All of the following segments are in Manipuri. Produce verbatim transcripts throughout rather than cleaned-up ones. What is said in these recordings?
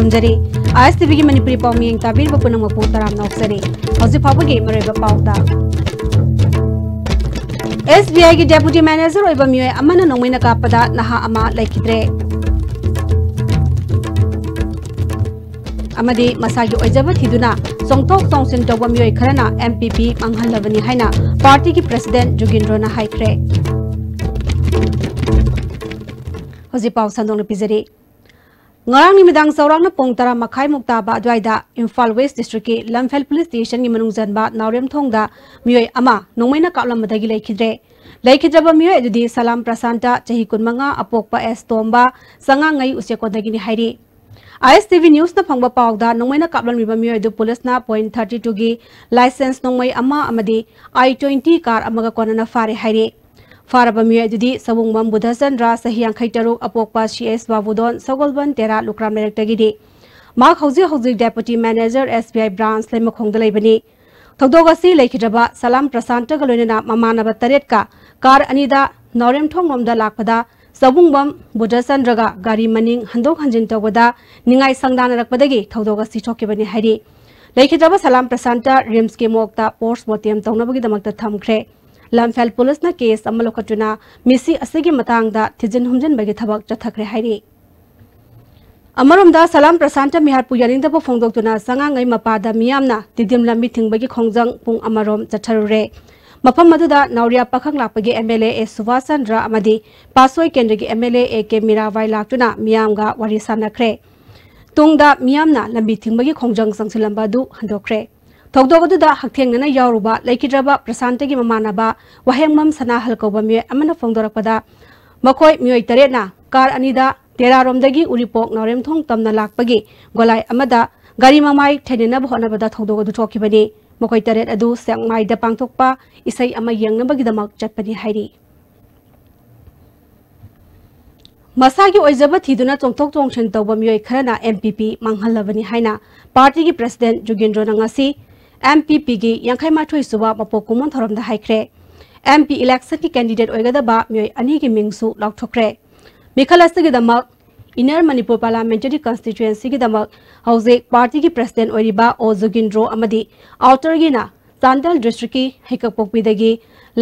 ꯊꯝꯖꯔꯤ꯫ ꯑꯥꯏ ꯑꯦꯁ ꯇꯤ ꯚꯤꯒꯤ ꯃꯅꯤꯄꯨꯔꯤ ꯄꯥꯎꯃꯤ ꯌꯦꯡ ꯇꯥꯕꯤꯔꯤꯕ ꯄꯨꯝꯅꯃꯛꯄꯨ ꯇꯔꯥꯝꯅ ꯑꯣꯛꯆꯔꯤ꯫ ꯍꯧꯖꯤꯛ ꯐꯥꯎꯕꯒꯤ ꯃꯔꯨꯑꯣꯏꯕ ꯄꯥꯎꯗ, ꯑꯦꯁ ꯕꯤ ꯑꯥꯏꯒꯤ ꯗꯦꯄꯨꯇꯤ ꯃꯦꯅꯦꯖꯔ ꯑꯣꯏꯕ ꯃꯤꯑꯣꯏ ꯑꯃꯅ ꯅꯣꯡꯃꯩꯅ ꯀꯥꯞꯄꯗ ꯅꯍꯥ ꯑꯃ ꯂꯩꯈꯤꯗ꯭ꯔꯦ꯫ ꯑꯃꯗꯤ ꯃꯁꯥꯒꯤ ꯑꯣꯏꯖꯕ ꯊꯤꯗꯨꯅ ꯆꯣꯡꯊꯣꯛ ꯆꯣꯡꯁꯤꯟ ꯇꯧꯕ ꯃꯤꯑꯣꯏ ꯈꯔꯅ ꯑꯦꯝ ꯄꯤ ꯄꯤ ꯃꯥꯡꯍꯜꯂꯕꯅꯤ ꯍꯥꯏꯅ ꯄꯥꯔꯇꯤꯒꯤ ꯄ꯭ꯔꯦꯁꯤꯗꯦꯟꯠ ꯖꯨꯒꯦꯟꯗ꯭ꯔꯣꯅ ꯍꯥꯏꯈ꯭ꯔꯦ꯫ ꯍꯧꯖꯤꯛ ꯄꯥꯎ ꯁꯟꯗꯣꯛꯅ ꯄꯤꯖꯔꯤ꯫ ꯉꯔꯥꯡ ꯅꯨꯃꯤꯗꯥꯡ ꯆꯥꯎꯔꯥꯛꯅ ꯄꯨꯡ ꯇꯔꯥ ꯃꯈꯥꯏꯃꯨꯛ ꯇꯥꯕ ꯑꯗꯨꯋꯥꯏꯗ ꯏꯝꯐꯥꯜ ꯋꯦꯁ ꯗꯤꯁꯇ꯭ꯔꯤꯛꯀꯤ ꯂꯝꯐꯦꯜ ꯄꯨꯂꯤꯁ ꯁ꯭ꯇꯦꯁꯟꯒꯤ ꯃꯅꯨꯡ ꯆꯟꯕ ꯅꯥꯎꯔꯦꯝꯊꯣꯡꯗ ꯃꯤꯑꯣꯏ ꯑꯃ ꯅꯣꯡꯃꯩꯅ ꯀꯥꯞꯂꯝꯕꯗꯒꯤ ꯂꯩꯈꯤꯗ꯭ꯔꯦ꯫ ꯂꯩꯈꯤꯗ꯭ꯔꯕ ꯃꯤꯑꯣꯏ ꯑꯗꯨꯗꯤ ꯁꯂꯥꯝ ꯄ꯭ꯔꯁꯥꯟꯇ, ꯆꯍꯤ ꯀꯨꯟꯃꯉꯥ, ꯑꯄꯣꯛꯄ ꯑꯦꯁ ꯇꯣꯝꯕ, ꯆꯉꯥꯡꯉꯩ ꯎꯆꯦꯛꯀꯣꯟꯗꯒꯤꯅꯤ ꯍꯥꯏꯔꯤ꯫ ꯑꯥꯏ ꯑꯦꯁ ꯇꯤ ꯚꯤ ꯅ꯭ꯌꯨꯁꯅ ꯐꯪꯕ ꯄꯥꯎꯗ, ꯅꯣꯡꯃꯩꯅ ꯀꯥꯞꯂꯝꯂꯤꯕ ꯃꯤꯑꯣꯏ ꯑꯗꯨ ꯄꯨꯂꯤꯁꯅ ꯄꯣꯏꯟꯠ ꯊꯥꯔꯇꯤ ꯇꯨꯒꯤ ꯂꯥꯏꯁꯦꯟꯁ ꯅꯣꯡꯃꯩ ꯑꯃ ꯑꯃꯗꯤ ꯑꯥꯏ ꯇ꯭ꯋꯦꯟꯇꯤ ꯀꯥꯔ ꯑꯃꯒ ꯀꯣꯟꯅꯅ ꯐꯥꯔꯦ ꯍꯥꯏꯔꯤ꯫ ꯐꯥꯔꯕ ꯃꯤꯑꯣꯏ ꯑꯗꯨꯗꯤ ꯁꯋꯨꯡꯕꯝ ꯕꯨꯙꯆꯟꯗ꯭ꯔ, ꯆꯍꯤ ꯌꯥꯡꯈꯩ ꯇꯔꯨꯛ, ꯑꯄꯣꯛꯄ ꯁꯤ ꯑꯦꯁ ꯕꯥꯕꯨꯗꯣꯟ, ꯁꯒꯣꯜꯕꯟ ꯇꯦꯔꯥ ꯂꯨꯀ꯭ꯔꯥꯝ ꯂꯩꯔꯛꯇꯒꯤꯅꯤ꯫ ꯃꯍꯥꯛ ꯍꯧꯖꯤꯛ ꯍꯧꯖꯤꯛ ꯗꯦꯄꯨꯇꯤ ꯃꯦꯅꯦꯖꯔ ꯑꯦꯁ ꯕꯤ ꯑꯥꯏ ꯕ꯭ꯔꯥꯟꯁ ꯂꯩꯃꯈꯣꯡꯗ ꯂꯩꯕꯅꯤ꯫ ꯊꯧꯗꯣꯛ ꯑꯁꯤ ꯂꯩꯈꯤꯗ꯭ꯔꯕ ꯁꯂꯥꯝ ꯄ꯭ꯔꯁꯥꯟꯇꯒ ꯂꯣꯏꯅꯅ ꯃꯃꯥꯟꯅꯕ ꯇꯔꯦꯠꯀ ꯀꯥꯔ ꯑꯅꯤꯗ ꯅꯥꯎꯔꯦꯝꯊꯣꯡꯂꯣꯝꯗ ꯂꯥꯛꯄꯗ ꯆꯕꯨꯡꯕꯝ ꯕꯨꯙꯆꯟꯗ꯭ꯔꯒ ꯒꯥꯔꯤ ꯃꯅꯤꯡ ꯍꯟꯗꯣꯛ ꯍꯟꯖꯤꯟ ꯇꯧꯕꯗ ꯅꯤꯡꯉꯥꯏ ꯁꯪꯗꯥꯅꯔꯛꯄꯗꯒꯤ ꯊꯧꯗꯣꯛ ꯑꯁꯤ ꯊꯣꯛꯈꯤꯕꯅꯤ ꯍꯥꯏꯔꯤ꯫ ꯂꯩꯈꯤꯗ꯭ꯔꯕ ꯁꯂꯥꯝ ꯄ꯭ꯔꯁꯥꯟꯇ ꯔꯤꯝꯁꯀꯤ ꯃꯣꯔꯒꯇ ꯄꯣꯁꯠꯃꯣꯔꯇꯦꯝ ꯇꯧꯅꯕꯒꯤꯗꯃꯛꯇ ꯊꯝꯈ꯭ꯔꯦ꯫ ꯂꯝꯐꯦꯜ ꯄꯨꯂꯤꯁꯅ ꯀꯦꯁ ꯑꯃ ꯂꯧꯈꯠꯇꯨꯅ ꯃꯤꯁꯤ ꯑꯁꯤꯒꯤ ꯃꯇꯥꯡꯗ ꯊꯤꯖꯤꯟ ꯍꯨꯝꯖꯤꯟꯕꯒꯤ ꯊꯕꯛ ꯆꯠꯊꯈ꯭ꯔꯦ ꯍꯥꯏꯔꯤ꯫ ꯑꯃꯔꯣꯝꯗ, ꯁꯂꯥꯝ ꯄ꯭ꯔꯁꯥꯟꯇ ꯃꯤꯍꯥꯠꯄꯨ ꯌꯥꯅꯤꯡꯗꯕ ꯐꯣꯡꯗꯣꯛꯇꯨꯅ ꯆꯉꯥꯡꯉꯩ ꯃꯄꯥꯗ ꯃꯤꯌꯥꯝꯅ ꯇꯤꯗꯤꯝ ꯂꯝꯕꯤ ꯊꯤꯡꯕꯒꯤ ꯈꯣꯡꯖꯪ ꯄꯨꯡ ꯑꯃꯔꯣꯝ ꯆꯠꯊꯔꯨꯔꯦ꯫ ꯃꯐꯝ ꯑꯗꯨꯗ ꯅꯥꯎꯔꯤꯌꯥ ꯄꯥꯈꯪ ꯂꯥꯛꯄꯒꯤ M L A S Subhas Chandra ꯑꯃꯗꯤ ꯄꯥꯠꯁꯣꯏ ꯀꯦꯟꯗ꯭ꯔꯒꯤ M L A A K Mirabai ꯂꯥꯛꯇꯨꯅ ꯃꯤꯌꯥꯝꯒ ꯋꯥꯔꯤ ꯁꯥꯅꯈ꯭ꯔꯦ꯫ ꯇꯨꯡꯗ ꯃꯤꯌꯥꯝꯅ ꯂꯝꯕꯤ ꯊꯤꯡꯕꯒꯤ ꯈꯣꯡꯖꯪ ꯆꯪꯁꯤꯜꯂꯝꯕ ꯑꯗꯨ ꯍꯟꯗꯣꯛꯈ꯭ꯔꯦ꯫ ꯊꯧꯗꯣꯛ ꯑꯗꯨꯗ ꯍꯛꯊꯦꯡꯅꯅ ꯌꯥꯎꯔꯨꯕ ꯂꯩꯈꯤꯗ꯭ꯔꯕ ꯄ꯭ꯔꯁꯥꯟꯇꯒꯤ ꯃꯃꯥꯟꯅꯕ ꯋꯥꯍꯦꯡꯕꯝ ꯁꯅꯥꯍꯜ ꯀꯧꯕ ꯃꯤꯑꯣꯏ ꯑꯃꯅ ꯐꯣꯡꯗꯣꯔꯛꯄꯗ, ꯃꯈꯣꯏ ꯃꯤꯑꯣꯏ ꯇꯔꯦꯠꯅ ꯀꯥꯔ ꯑꯅꯤꯗ ꯇꯦꯔꯥꯔꯣꯝꯗꯒꯤ ꯎꯔꯤꯄꯣꯛ ꯅꯥꯎꯔꯦꯝꯊꯣꯡ ꯇꯝꯅ ꯂꯥꯛꯄꯒꯤ ꯒꯣꯂꯥꯏ ꯑꯃꯗ ꯒꯥꯔꯤ ꯃꯃꯥꯏ ꯊꯩꯅꯅꯕ ꯍꯣꯠꯅꯕꯗ ꯊꯧꯗꯣꯛ ꯑꯗꯨ ꯊꯣꯛꯈꯤꯕꯅꯤ꯫ ꯃꯈꯣꯏ ꯇꯔꯦꯠ ꯑꯗꯨ ꯁꯦꯛꯃꯥꯏꯗ ꯄꯥꯡꯊꯣꯛꯄ ꯏꯁꯩ ꯑꯃ ꯌꯦꯡꯅꯕꯒꯤꯗꯃꯛ ꯆꯠꯄꯅꯤ ꯍꯥꯏꯔꯤ꯫ ꯃꯁꯥꯒꯤ ꯑꯣꯏꯖꯕ ꯊꯤꯗꯨꯅ ꯆꯣꯡꯊꯣꯛ ꯆꯣꯡꯁꯤꯟ ꯇꯧꯕ ꯃꯤꯑꯣꯏ ꯈꯔꯅ ꯑꯦꯝ ꯄꯤ ꯄꯤ ꯃꯥꯡꯍꯜꯂꯕꯅꯤ ꯍꯥꯏꯅ ꯄꯥꯔꯇꯤꯒꯤ ꯄ꯭ꯔꯦꯁꯤꯗꯦꯟꯠ ꯖꯨꯒꯦꯟꯗ꯭ꯔꯣꯅ ꯉꯁꯤ ꯑꯦꯝ ꯄꯤ ꯄꯤꯒꯤ ꯌꯥꯡꯈꯩ ꯃꯥꯊꯣꯏ ꯁꯨꯕ ꯃꯄꯣꯛ ꯀꯨꯝꯑꯣꯟ ꯊꯧꯔꯝꯗ ꯍꯥꯏꯈ꯭ꯔꯦ꯫ ꯑꯦꯝ ꯄꯤ ꯏꯂꯦꯛꯁꯟꯒꯤ ꯀꯦꯟꯗꯤꯗꯦꯠ ꯑꯣꯏꯒꯗꯕ ꯃꯤꯑꯣꯏ ꯑꯅꯤꯒꯤ ꯃꯤꯡꯁꯨ ꯂꯥꯎꯊꯣꯛꯈ꯭ꯔꯦ꯫ ꯃꯤꯈꯜ ꯑꯁꯤꯒꯤꯗꯃꯛ Inner Manipur Parliamentary Constituencyꯒꯤꯗꯃꯛ ꯍꯧꯖꯤꯛ ꯄꯥꯔꯇꯤꯒꯤ ꯄ꯭ꯔꯁꯤꯗꯦꯟ ꯑꯣꯏꯔꯤꯕ ꯑꯣ ꯖꯣꯒꯤꯟꯗ꯭ꯔꯣ ꯑꯃꯗꯤ ꯑꯥꯎꯇꯔꯒꯤꯅ ꯆꯥꯟꯗꯦꯜ ꯗꯤꯁꯇ꯭ꯔꯤꯛꯀꯤ ꯍꯩꯀꯛꯄꯣꯛꯄꯤꯗꯒꯤ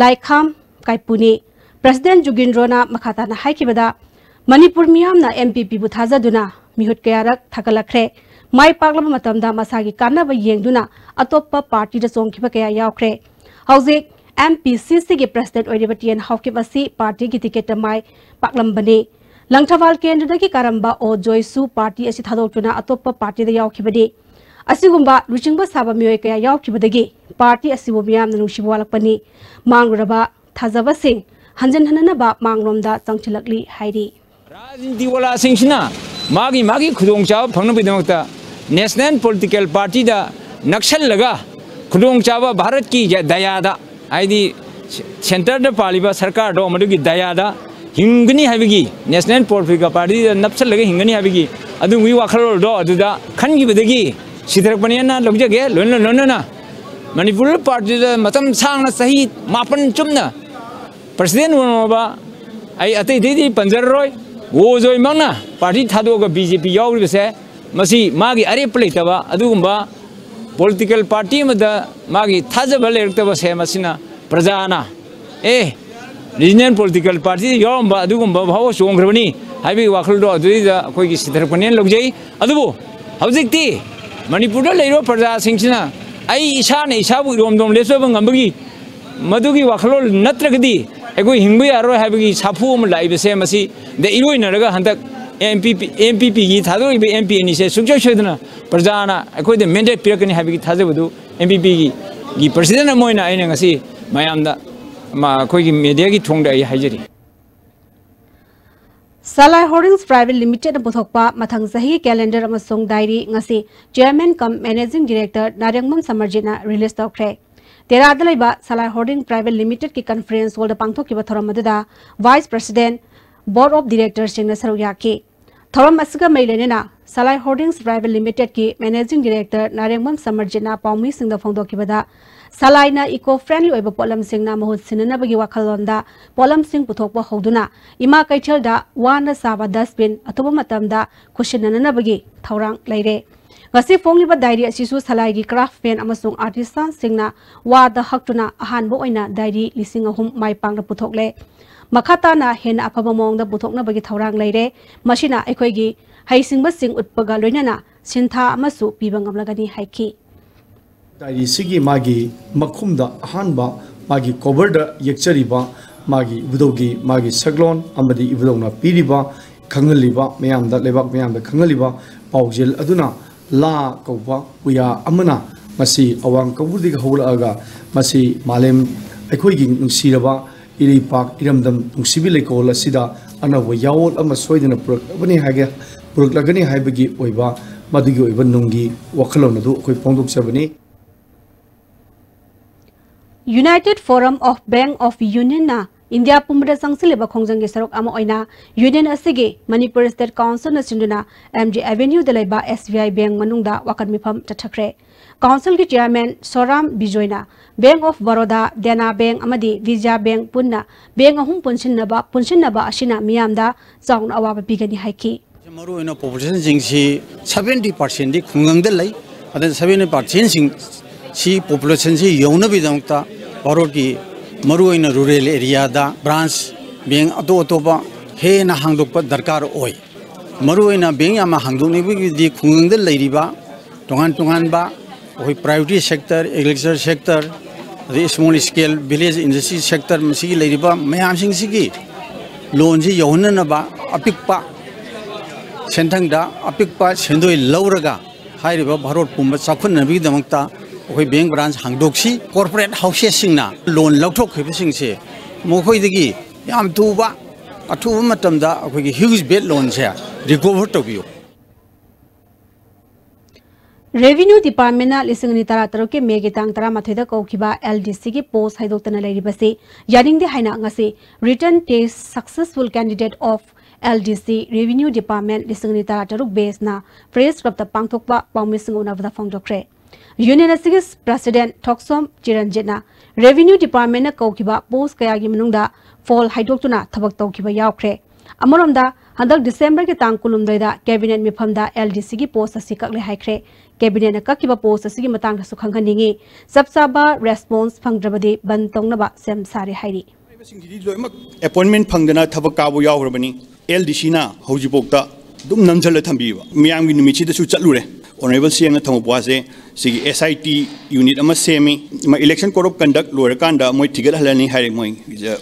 ꯂꯥꯏꯈꯥꯝ ꯀꯥꯏꯄꯨꯅꯤ꯫ ꯄ꯭ꯔꯁꯤꯗꯦꯟ ꯖꯣꯒꯤꯟꯗ꯭ꯔꯣꯅ ꯃꯈꯥ ꯇꯥꯅ ꯍꯥꯏꯈꯤꯕꯗ, ꯃꯅꯤꯄꯨꯔ ꯃꯤꯌꯥꯝꯅ ꯑꯦꯟ ꯄꯤ ꯄꯤꯕꯨ ꯊꯥꯖꯗꯨꯅ ꯃꯤꯍꯨꯠ ꯀꯌꯥꯔꯛ ꯊꯥꯒꯠꯂꯛꯈ꯭ꯔꯦ꯫ ꯃꯥꯏ ꯄꯥꯛꯂꯕ ꯃꯇꯝꯗ ꯃꯁꯥꯒꯤ ꯀꯥꯟꯅꯕ ꯌꯦꯡꯗꯨꯅ ꯑꯇꯣꯞꯄ ꯄꯥꯔꯇꯤꯗ ꯆꯣꯡꯈꯤꯕ ꯀꯌꯥ ꯌꯥꯎꯈ꯭ꯔꯦ꯫ ꯍꯧꯖꯤꯛ ꯑꯦꯝ ꯄꯤ ꯁꯤ ꯁꯤꯒꯤ ꯄ꯭ꯔꯁꯤꯗꯦꯟ ꯑꯣꯏꯔꯤꯕ ꯇꯤ ꯑꯦꯟ ꯍꯥꯎꯀꯤꯞ ꯑꯁꯤ ꯄꯥꯔꯇꯤꯒꯤ ꯇꯤꯀꯦꯠꯇ ꯃꯥꯏ ꯄꯥꯛꯂꯝꯕꯅꯤ꯫ ꯂꯪꯊꯕꯥꯜ ꯀꯦꯟꯗ꯭ꯔꯗꯒꯤ ꯀꯥꯔꯝꯕ ꯑꯣ ꯖꯣꯏꯁꯨ ꯄꯥꯔꯇꯤ ꯑꯁꯤ ꯊꯥꯗꯣꯛꯇꯨꯅ ꯑꯇꯣꯞꯄ ꯄꯥꯔꯇꯤꯗ ꯌꯥꯎꯈꯤꯕꯅꯤ꯫ ꯑꯁꯤꯒꯨꯝꯕ ꯂꯨꯆꯤꯡꯕ ꯁꯥꯕ ꯃꯤꯑꯣꯏ ꯀꯌꯥ ꯌꯥꯎꯈꯤꯕꯗꯒꯤ ꯄꯥꯔꯇꯤ ꯑꯁꯤꯕꯨ ꯃꯤꯌꯥꯝꯅ ꯅꯨꯡꯁꯤꯕ ꯋꯥꯠꯂꯛꯄꯅꯤ꯫ ꯃꯥꯡꯂꯨꯔꯕ ꯊꯥꯖꯕꯁꯤꯡ ꯍꯟꯖꯤꯟꯍꯟꯅꯅꯕ ꯃꯥꯡꯂꯣꯝꯗ ꯆꯪꯁꯤꯜꯂꯛꯂꯤ ꯍꯥꯏꯔꯤ꯫ ꯔꯥꯖꯅꯤꯇꯤ ꯋꯥꯂꯥꯁꯤꯡꯁꯤꯅ ꯃꯥꯒꯤ ꯃꯥꯒꯤ ꯈꯨꯗꯣꯡꯆꯥꯕ ꯐꯪꯅꯕꯒꯤꯗꯃꯛꯇ ꯅꯦꯁꯅꯦꯜ ꯄꯣꯂꯤꯇꯤꯀꯦꯜ ꯄꯥꯔꯇꯤꯗ ꯅꯛꯁꯜꯂꯒ ꯈꯨꯗꯣꯡꯆꯥꯕ ꯚꯥꯔꯠꯀꯤ ꯗꯌꯥꯗ, ꯍꯥꯏꯗꯤ ꯁꯦꯟꯇꯔꯗ ꯄꯥꯜꯂꯤꯕ ꯁꯔꯀꯥꯔꯗꯣ ꯃꯗꯨꯒꯤ ꯗꯌꯥꯗ ꯍꯤꯡꯒꯅꯤ ꯍꯥꯏꯕꯒꯤ, ꯅꯦꯁꯅꯦꯜ ꯄꯣꯂꯤꯇꯤꯀꯦꯜ ꯄꯥꯔꯇꯤꯗ ꯅꯞꯁꯜꯂꯒ ꯍꯤꯡꯒꯅꯤ ꯍꯥꯏꯕꯒꯤ ꯑꯗꯨꯒꯤ ꯋꯥꯈꯜꯂꯣꯟꯗꯣ ꯑꯗꯨꯗ ꯈꯟꯈꯤꯕꯗꯒꯤ ꯁꯤꯊꯔꯛꯄꯅꯦꯅ ꯂꯧꯖꯒꯦ꯫ ꯂꯣꯏꯅ ꯂꯣꯏꯅꯅ ꯃꯅꯤꯄꯨꯔ ꯄꯥꯔꯇꯤꯗ ꯃꯇꯝ ꯁꯥꯡꯅ ꯆꯍꯤ ꯃꯥꯄꯟ ꯆꯨꯞꯅ ꯄ꯭ꯔꯁꯤꯗꯦꯟ ꯑꯣꯏꯔꯝꯃꯕ ꯑꯩ ꯑꯇꯩ ꯑꯇꯩꯗꯤ ꯄꯟꯖꯔꯔꯣꯏ꯫ ꯑꯣ ꯖꯣꯏꯃꯛꯅ ꯄꯥꯔꯇꯤ ꯊꯥꯗꯣꯛꯑꯒ ꯕꯤ ꯖꯦ ꯄꯤ ꯌꯥꯎꯔꯤꯕꯁꯦ, ꯃꯁꯤ ꯃꯥꯒꯤ ꯑꯔꯦꯞꯄ ꯂꯩꯇꯕ ꯑꯗꯨꯒꯨꯝꯕ ꯄꯣꯂꯤꯇꯤꯀꯦꯜ ꯄꯥꯔꯇꯤ ꯑꯃꯗ ꯃꯥꯒꯤ ꯊꯥꯖꯕ ꯂꯩꯔꯛꯇꯕꯁꯦ, ꯃꯁꯤꯅ ꯄ꯭ꯔꯖꯥꯅ, ꯑꯦ, ꯔꯤꯖꯅꯦꯜ ꯄꯣꯂꯤꯇꯤꯀꯦꯜ ꯄꯥꯔꯇꯤꯗ ꯌꯥꯎꯔꯝꯕ ꯑꯗꯨꯒꯨꯝꯕ ꯐꯥꯎꯕ ꯆꯣꯡꯈ꯭ꯔꯕꯅꯤ ꯍꯥꯏꯕꯒꯤ ꯋꯥꯈꯜꯗꯣ ꯑꯗꯨꯗꯩꯗ ꯑꯩꯈꯣꯏꯒꯤ ꯁꯤꯊꯔꯛꯄꯅꯦꯅ ꯂꯧꯖꯩ꯫ ꯑꯗꯨꯕꯨ ꯍꯧꯖꯤꯛꯇꯤ ꯃꯅꯤꯄꯨꯔꯗ ꯂꯩꯔꯤꯕ ꯄ꯭ꯔꯖꯥꯁꯤꯡꯁꯤꯅ ꯑꯩ ꯏꯁꯥꯅ ꯏꯁꯥꯕꯨ ꯏꯔꯣꯝꯗꯣꯝ ꯂꯦꯞꯆꯕ ꯉꯝꯕꯒꯤ ꯃꯗꯨꯒꯤ ꯋꯥꯈꯜꯂꯣꯟ ꯅꯠꯇ꯭ꯔꯒꯗꯤ ꯑꯩꯈꯣꯏ ꯍꯤꯡꯕ ꯌꯥꯔꯣꯏ ꯍꯥꯏꯕꯒꯤ ꯁꯥꯐꯨ ꯑꯃ ꯂꯥꯛꯏꯕꯁꯦ, ꯃꯁꯤꯗ ꯏꯔꯣꯏꯅꯔꯒ ꯍꯟꯗꯛ ꯑꯦꯝ ꯄꯤ ꯄꯤ, ꯑꯦꯝ ꯄꯤ ꯄꯤꯒꯤ ꯊꯥꯗꯣꯔꯛꯏꯕ ꯑꯦꯝ ꯄꯤ ꯑꯅꯤꯁꯦ ꯁꯨꯡꯁꯣꯏ ꯁꯣꯏꯗꯅ ꯄ꯭ꯔꯖꯥꯅ ꯑꯩꯈꯣꯏꯗ ꯃꯦꯟꯗꯦꯠ ꯄꯤꯔꯛꯀꯅꯤ ꯍꯥꯏꯕꯒꯤ ꯊꯥꯖꯕꯗꯨ ꯑꯦꯝ ꯄꯤ ꯄꯤꯒꯤ, ꯒꯤ ꯄ꯭ꯔꯁꯤꯗꯦꯟ ꯑꯃ ꯑꯣꯏꯅ ꯑꯩꯅ ꯉꯁꯤ ꯃꯌꯥꯝꯗ, ꯃ-, ꯑꯩꯈꯣꯏꯒꯤ ꯃꯦꯗꯤꯌꯥꯒꯤ ꯊꯣꯡꯗ ꯑꯩ ꯍꯥꯏꯖꯔꯤ꯫ Salai Holdings Private Limitedꯅ ꯄꯨꯊꯣꯛꯄ ꯃꯊꯪ ꯆꯍꯤꯒꯤ calendar ꯑꯃꯁꯨꯡ diary ꯉꯁꯤ Chairman cum Managing Director ꯅꯥꯔꯦꯡꯕꯝ ꯁꯃꯔꯖꯤꯠꯅ release ꯇꯧꯈ꯭ꯔꯦ꯫ ꯇꯦꯔꯥꯗ ꯂꯩꯕ Salai Holdings Private Limitedꯀꯤ conference hallꯗ ꯄꯥꯡꯊꯣꯛꯈꯤꯕ ꯊꯧꯔꯝ ꯑꯗꯨꯗ Vice President, Board of Directorsꯁꯤꯡꯅ ꯁꯔꯨꯛ ꯌꯥꯈꯤ꯫ ꯊꯧꯔꯝ ꯑꯁꯤꯒ ꯃꯔꯤ ꯂꯩꯅꯅ Salai Holdings Private Limitedꯀꯤ Managing Director ꯅꯥꯔꯦꯡꯕꯝ ꯁꯃꯔꯖꯤꯠꯅ ꯄꯥꯎꯃꯤꯁꯤꯡꯗ ꯐꯣꯡꯗꯣꯛꯈꯤꯕꯗ, ꯁꯂꯥꯏꯅ eco friendly ꯑꯣꯏꯕ ꯄꯣꯠꯂꯝꯁꯤꯡꯅ ꯃꯍꯨꯠ ꯁꯤꯟꯅꯅꯕꯒꯤ ꯋꯥꯈꯜꯂꯣꯟꯗ ꯄꯣꯠꯂꯝꯁꯤꯡ ꯄꯨꯊꯣꯛꯄ ꯍꯧꯗꯨꯅ ꯏꯃꯥ ꯀꯩꯊꯦꯜꯗ ꯋꯥꯅ ꯁꯥꯕ dustbin ꯑꯊꯨꯕ ꯃꯇꯝꯗ ꯈꯨꯠꯁꯤꯟꯅꯅꯕꯒꯤ ꯊꯧꯔꯥꯡ ꯂꯩꯔꯦ꯫ ꯉꯁꯤ ꯐꯣꯡꯂꯤꯕ diary ꯑꯁꯤꯁꯨ ꯁꯂꯥꯏꯒꯤ craftsman ꯑꯃꯁꯨꯡ artisanꯁꯤꯡꯅ ꯋꯥꯗ ꯍꯛꯇꯨꯅ ꯑꯍꯥꯟꯕ ꯑꯣꯏꯅ diary ꯂꯤꯁꯤꯡ ꯑꯍꯨꯝ ꯃꯥꯏ ꯄꯥꯛꯅ ꯄꯨꯊꯣꯛꯂꯦ꯫ ꯃꯈꯥ ꯇꯥꯅ ꯍꯦꯟꯅ ꯑꯐꯕ ꯃꯑꯣꯡꯗ ꯄꯨꯊꯣꯛꯅꯕꯒꯤ ꯊꯧꯔꯥꯡ ꯂꯩꯔꯦ꯫ ꯃꯁꯤꯅ ꯑꯩꯈꯣꯏꯒꯤ ꯍꯩꯁꯤꯡꯕꯁꯤꯡ ꯎꯠꯄꯒ ꯂꯣꯏꯅꯅ ꯁꯤꯟꯊꯥ ꯑꯃꯁꯨ ꯄꯤꯕ ꯉꯝꯂꯒꯅꯤ ꯍꯥꯏꯈꯤ꯫ Diaryꯁꯤꯒꯤ ꯃꯥꯒꯤ ꯃꯈꯨꯝꯗ ꯑꯍꯥꯟꯕ ꯃꯥꯒꯤ coverꯗ ꯌꯦꯛꯆꯔꯤꯕ ꯃꯥꯒꯤ ꯏꯕꯨꯙꯧꯒꯤ ꯃꯥꯒꯤ ꯁꯛꯂꯣꯟ ꯑꯃꯗꯤ ꯏꯕꯨꯙꯧꯅ ꯄꯤꯔꯤꯕ, ꯈꯪꯍꯜꯂꯤꯕ, ꯃꯌꯥꯝꯗ, ꯂꯩꯕꯥꯛ ꯃꯌꯥꯝꯗ ꯈꯪꯍꯜꯂꯤꯕ ꯄꯥꯎꯖꯦꯜ ꯑꯗꯨꯅ ꯂꯥ ꯀꯧꯕ ꯄꯨꯌꯥ ꯑꯃꯅ ꯃꯁꯤ ꯑꯋꯥꯡ ꯀꯧꯕ꯭ꯔꯨꯗꯒꯤ ꯍꯧꯔꯛꯂꯒ ꯃꯁꯤ ꯃꯥꯂꯦꯝ ꯑꯩꯈꯣꯏꯒꯤ ꯅꯨꯡꯁꯤꯔꯕ ꯏꯔꯩꯄꯥꯛ ꯏꯔꯝꯗꯝ ꯅꯨꯡꯁꯤꯕꯤ ꯂꯩꯀꯣꯜ ꯑꯁꯤꯗ ꯑꯅꯧꯕ ꯌꯥꯑꯣꯜ ꯑꯃ ꯁꯣꯏꯗꯅ ꯄꯨꯔꯛꯂꯕꯅꯤ ꯍꯥꯏꯒꯦ, ꯄꯨꯔꯛꯂꯒꯅꯤ ꯍꯥꯏꯕꯒꯤ ꯑꯣꯏꯕ ꯃꯗꯨꯒꯤ ꯑꯣꯏꯕ ꯅꯨꯡꯒꯤ ꯋꯥꯈꯜꯂꯣꯟ ꯑꯗꯨ ꯑꯩꯈꯣꯏ ꯐꯣꯡꯗꯣꯛꯆꯕꯅꯤ꯫ United Forum of Bank of Unionꯅ ꯏꯟꯗꯤꯌꯥ ꯄꯨꯝꯕꯗ ꯆꯪꯁꯤꯜꯂꯤꯕ ꯈꯣꯡꯖꯪꯒꯤ ꯁꯔꯨꯛ ꯑꯃ ꯑꯣꯏꯅ ꯌꯨꯅꯤꯌꯟ ꯑꯁꯤꯒꯤ ꯃꯅꯤꯄꯨꯔ ꯁ꯭ꯇꯦꯠ ꯀꯥꯎꯟꯁꯤꯜꯅ ꯁꯤꯟꯗꯨꯅ ꯑꯦꯝ ꯖꯤ ꯑꯦꯚꯦꯅ꯭ꯌꯨꯗ ꯂꯩꯕ ꯑꯦꯁ ꯕꯤ ꯑꯥꯏ ꯕꯦꯡ ꯃꯅꯨꯡꯗ ꯋꯥꯀꯠ ꯃꯤꯐꯝ ꯆꯠꯊꯈ꯭ꯔꯦ꯫ ꯀꯥꯎꯟꯁꯤꯜꯒꯤ ꯆꯤꯌꯥꯔꯃꯦꯟ ꯁꯣꯔꯥꯝ ꯕꯤꯖꯣꯏꯅ bank of Baroda, Dena bank ꯑꯃꯗꯤ ꯕꯤꯖꯌꯥ ꯕꯦꯡ ꯄꯨꯟꯅ ꯕꯦꯡ ꯑꯍꯨꯝ ꯄꯨꯟꯁꯤꯟꯅꯕ ꯄꯨꯟꯁꯤꯟꯅꯕ ꯑꯁꯤꯅ ꯃꯤꯌꯥꯝꯗ ꯆꯥꯎꯅ ꯑꯋꯥꯕ ꯄꯤꯒꯅꯤ ꯍꯥꯏꯈꯤ꯫ ꯃꯔꯨꯑꯣꯏꯅ ꯄꯣꯄꯨꯂꯦꯁꯟꯁꯤꯡꯁꯤ ꯁꯕꯦꯟꯇꯤ ꯄꯥꯔꯁꯦꯟꯗꯤ ꯈꯨꯡꯒꯪꯗ ꯂꯩ꯫ ꯑꯗꯨꯅ ꯁꯕꯦꯟꯇꯤ ꯄꯥꯔꯁꯦꯟꯁꯤꯡ ꯁꯤ ꯄꯣꯄꯨꯂꯦꯁꯟꯁꯤ ꯌꯧꯅꯕꯒꯤꯗꯃꯛꯇ ꯚꯥꯔꯠꯀꯤ ꯃꯔꯨꯑꯣꯏꯅ ꯔꯨꯔꯦꯜ ꯑꯦꯔꯤꯌꯥꯗ ꯕ꯭ꯔꯥꯟꯁ ꯕꯦꯡ ꯑꯇꯣꯞ ꯑꯇꯣꯞꯄ ꯍꯦꯟꯅ ꯍꯥꯡꯗꯣꯛꯄ ꯗꯔꯀꯥꯔ ꯑꯣꯏ꯫ ꯃꯔꯨꯑꯣꯏꯅ ꯕꯦꯡ ꯌꯥꯝꯅ ꯍꯥꯡꯗꯣꯛꯅꯕꯒꯤꯗꯤ ꯈꯨꯡꯒꯪꯗ ꯂꯩꯔꯤꯕ ꯇꯣꯉꯥꯟ ꯇꯣꯉꯥꯟꯕ ꯑꯩꯈꯣꯏ ꯄ꯭ꯔꯥꯏꯌꯣꯔꯤꯇꯤ ꯁꯦꯛꯇꯔ, ꯑꯦꯒ꯭ꯔꯤꯀꯜꯆꯔ ꯁꯦꯛꯇꯔ, ꯑꯗꯩ small scale village industry sector, ꯃꯁꯤꯒꯤ ꯂꯩꯔꯤꯕ ꯃꯌꯥꯝꯁꯤꯡꯁꯤꯒꯤ ꯂꯣꯟꯁꯤ ꯌꯧꯍꯟꯅꯅꯕ ꯑꯄꯤꯛꯄ ꯁꯦꯟꯊꯪꯗ ꯑꯄꯤꯛꯄ ꯁꯦꯟꯗꯣꯏ ꯂꯧꯔꯒ ꯍꯥꯏꯔꯤꯕ ꯚꯥꯔꯠ ꯄꯨꯝꯕ ꯆꯥꯎꯈꯠꯅꯕꯒꯤꯗꯃꯛꯇ ꯑꯩꯈꯣꯏ ꯕꯦꯡ ꯕ꯭ꯔꯥꯟꯁ ꯍꯥꯡꯗꯣꯛꯁꯤ꯫ ꯀꯣꯔꯄꯣꯔꯦꯠ ꯍꯥꯎꯁꯦꯁꯁꯤꯡꯅ ꯂꯣꯟ ꯂꯧꯊꯣꯛꯈꯤꯕꯁꯤꯡꯁꯦ ꯃꯈꯣꯏꯗꯒꯤ ꯌꯥꯝ ꯊꯨꯕ, ꯑꯊꯨꯕ ꯃꯇꯝꯗ ꯑꯩꯈꯣꯏꯒꯤ ꯍ꯭ꯌꯨꯖ ꯕꯦꯠ ꯂꯣꯟꯁꯦ ꯔꯤꯀꯣꯚꯔ ꯇꯧꯕꯤꯌꯨ꯫ Revenue Departmentꯅ ꯂꯤꯁꯤꯡ ꯑꯅꯤ ꯇꯔꯥ ꯇꯔꯨꯛꯀꯤ ꯃꯦꯒꯤ ꯇꯥꯡ ꯇꯔꯥꯃꯥꯊꯣꯏꯗ ꯀꯧꯈꯤꯕ ꯑꯦꯜ ꯗꯤ ꯁꯤꯒꯤ ꯄꯣꯁ ꯍꯥꯏꯗꯣꯛꯇꯅ ꯂꯩꯔꯤꯕꯁꯤ ꯌꯥꯅꯤꯡꯗꯦ ꯍꯥꯏꯅ ꯉꯁꯤ Written Test Successful Candidate of L D C Revenue Department ꯂꯤꯁꯤꯡ ꯑꯅꯤ ꯇꯔꯥ ꯇꯔꯨꯛ batchꯅ ꯄ꯭ꯔꯦꯁ ꯀ꯭ꯂꯕꯇ ꯄꯥꯡꯊꯣꯛꯄ ꯄꯥꯎꯃꯤꯁꯤꯡ ꯎꯅꯕꯗ ꯐꯣꯡꯗꯣꯛꯈ꯭ꯔꯦ꯫ ꯌꯨꯅꯤꯌꯟ ꯑꯁꯤꯒꯤ ꯄ꯭ꯔꯁꯤꯗꯦꯟ ꯊꯣꯛꯁꯣꯝ ꯆꯤꯔꯟꯖꯤꯠꯅ ꯔꯦꯚꯤꯅ꯭ꯌꯨ ꯗꯤꯄꯥꯔꯠꯃꯦꯟꯅ ꯀꯧꯈꯤꯕ ꯄꯣꯁ ꯀꯌꯥꯒꯤ ꯃꯅꯨꯡꯗ ꯐꯣꯜ ꯍꯥꯏꯗꯣꯛꯇꯨꯅ ꯊꯕꯛ ꯇꯧꯈꯤꯕ ꯌꯥꯎꯈ꯭ꯔꯦ꯫ ꯑꯃꯔꯣꯝꯗ, ꯍꯟꯗꯛ ꯗꯤꯁꯦꯝꯕꯔꯒꯤ ꯇꯥꯡ ꯀꯨꯟꯍꯨꯝꯗꯣꯏꯗ ꯀꯦꯕꯤꯅꯦꯠ ꯃꯤꯐꯝꯗ ꯑꯦꯜ ꯗꯤ ꯁꯤꯒꯤ ꯄꯣꯁ ꯑꯁꯤ ꯀꯛꯂꯦ ꯍꯥꯏꯈ꯭ꯔꯦ꯫ ꯀꯦꯕꯤꯅꯦꯠꯅ ꯀꯛꯈꯤꯕ ꯄꯣꯁ ꯑꯁꯤꯒꯤ ꯃꯇꯥꯡꯗꯁꯨ ꯈꯪꯍꯟꯅꯤꯡꯏ꯫ ꯆꯞ ꯆꯥꯕ ꯔꯦꯁꯄꯣꯟꯁ ꯐꯪꯗ꯭ꯔꯕꯗꯤ ꯕꯟ ꯇꯧꯅꯕ ꯁꯦꯝ ꯁꯥꯔꯦ ꯍꯥꯏꯔꯤ꯫ ꯍꯥꯏꯔꯤꯕꯁꯤꯡꯁꯤꯗꯤ ꯂꯣꯏꯅꯃꯛ ꯑꯦꯄꯣꯏꯟꯃꯦꯟ ꯐꯪꯗꯅ ꯊꯕꯛ ꯀꯥꯕ ꯌꯥꯎꯈ꯭ꯔꯕꯅꯤ꯫ ꯑꯦꯜ ꯗꯤ ꯁꯤꯅ ꯍꯧꯖꯤꯛꯐꯥꯎꯗ ꯑꯗꯨꯝ ꯅꯝꯁꯤꯜꯂ ꯊꯝꯕꯤꯕ꯫ ꯃꯤꯌꯥꯝꯒꯤ ꯅꯨꯃꯤꯠꯁꯤꯗꯁꯨ ꯆꯠꯂꯨꯔꯦ꯫ ꯑꯣꯅꯔꯦꯕꯜ ꯁꯤ ꯑꯦꯝꯅ ꯊꯝꯃꯛꯄ ꯋꯥꯁꯦ, ꯁꯤꯒꯤ ꯑꯦꯁ ꯑꯥꯏ ꯇꯤ ꯌꯨꯅꯤꯠ ꯑꯃ ꯁꯦꯝꯃꯤ꯫ ꯏꯂꯦꯛꯁꯟ ꯀꯣꯗ ꯑꯣꯐ ꯀꯟꯗꯛ ꯂꯣꯏꯔꯀꯥꯟꯗ ꯃꯣꯏ ꯊꯤꯒꯠꯍꯜꯂꯅꯤ ꯍꯥꯏꯔꯦ꯫ ꯃꯣꯏ